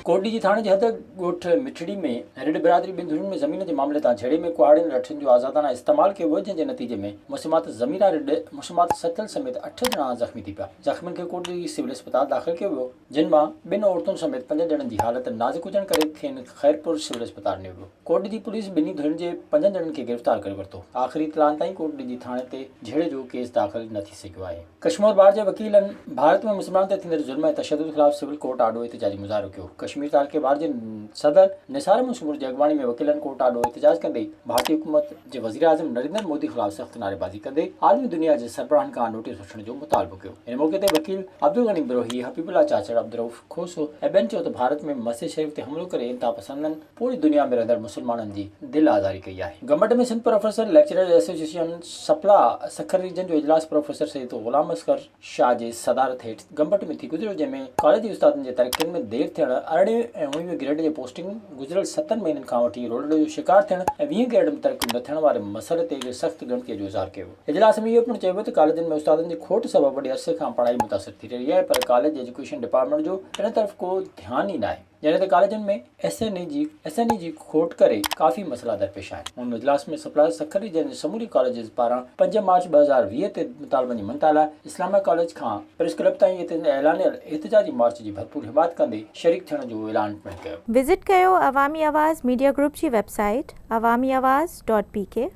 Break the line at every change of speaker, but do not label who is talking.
ڪوٽڙي جي ٿاڻي جي حد ڳوٺ مٺڙي ۾ رڍ برادري ٻن ڌرين ۾ زمين جي معاملي تان جهيڙي ۾ ڪهاڙين لٺين جو آزادانه استعمال ڪيو ويو جنهن جي نتيجي ۾ مسمات ضميرا رڍ، مسمات سچل سميت اٺ ڄڻا زخمي ٿي پيا. زخمين کي ڪوٽڙي جي سول اسپتال داخل ڪيو ويو جن مان ٻن عورتن سميت پنجن ڄڻن جي حالت نازڪ هجڻ ڪري کين خيرپور سول اسپتال نيو ويو. ڪوٽڏيجي پوليس ٻنهي ڌرين جي پنجن ڄڻن کي گرفتار ڪري ورتو. آخري اطلاعن تائين ڪوٽڏيجي ٿاڻي تي جهيڙي جو ڪيس داخل نه ٿي سگهيو آهي. ڪشمور بار جي وڪيلن ڀارت ۾ مسلمانن تي ٿيندڙ ظلم ۽ تشدد خلاف سول ڪورٽ آڏو احتجاجي مظاهرو ڪيو. ڪشمير تعلقي بار جي صدر نثار احمد سومرو جي اڳواڻي ۾ وڪيلن ڪورٽ آڏو احتجاج ڪندي ڀارتي حڪومت جي وزيراعظم نريندر مودي خلاف سخت نعريبازي ڪندي عالمي دنيا جي سربراهن کان نوٽيس وٺڻ جو مطالبو ڪيو. ان موقعي تي وڪيل عبدالغني بروهي، حبيب الله چاچڙ، عبدالرئوف کوسو ۽ ٻين چيو ته ڀارت ۾ مسجد شريف تي حملو ڪري انتهاپسندن پوري دنيا ۾ رهندڙ مسلمانن جي دل آزاري ڪئي آهي. Gambat ۾ Sindh professor lecturers association SPLA Sukkur region جو اجلاس پروفيسر سيد غلام اصغر شاهه جي صدارت هيٺ گمبٽ ۾ ٿي گذريو جنهن ۾ ڪاليجي استادن جي ترقين ۾ دير ٿيڻ، ارڙهين ۽ اوڻويهين گريڊ جي پوسٽنگ، گذريل ستن مهينن کان وٺي رولڙي جو شڪار ٿيڻ ۽ ويهين گريڊ ۾ ترقيون نه ٿيڻ واري مسئلي تي به سخت ڳڻتي جو اظهار ڪيو ويو. اجلاس ۾ اهو پڻ چيو ويو ته ڪاليجن ۾ استادن جي کوٽ سبب وڏي عرصي کان پڙهائي متاثر ٿي رهي آهي پر ڪاليج ايجوڪيشن ڊپارٽمينٽ جو ان طرف ڪو ڌيان ئي ناهي جڏهن ته ڪاليجن ۾ ايس اين اي جي ايس اين اي جي کوٽ ڪري ڪافي مسئلا درپيش آهن. هن اجلاس ۾ سپلاء سکر ريجن جي سموري ڪاليجز پاران پنج مارچ 2020 تي مطالبن جي مڃتا لاء اسلاميه ڪاليج کان پريس ڪلب تائين اعلانيل احتجاجي مارچ جي ڀرپور حمايت ڪندي شريڪ ٿيڻ جو اعلان پڻ ڪيو.
وزٽ ڪيو عوامي آواز ميڊيا گروپ جي website Awami Awaz dot P K.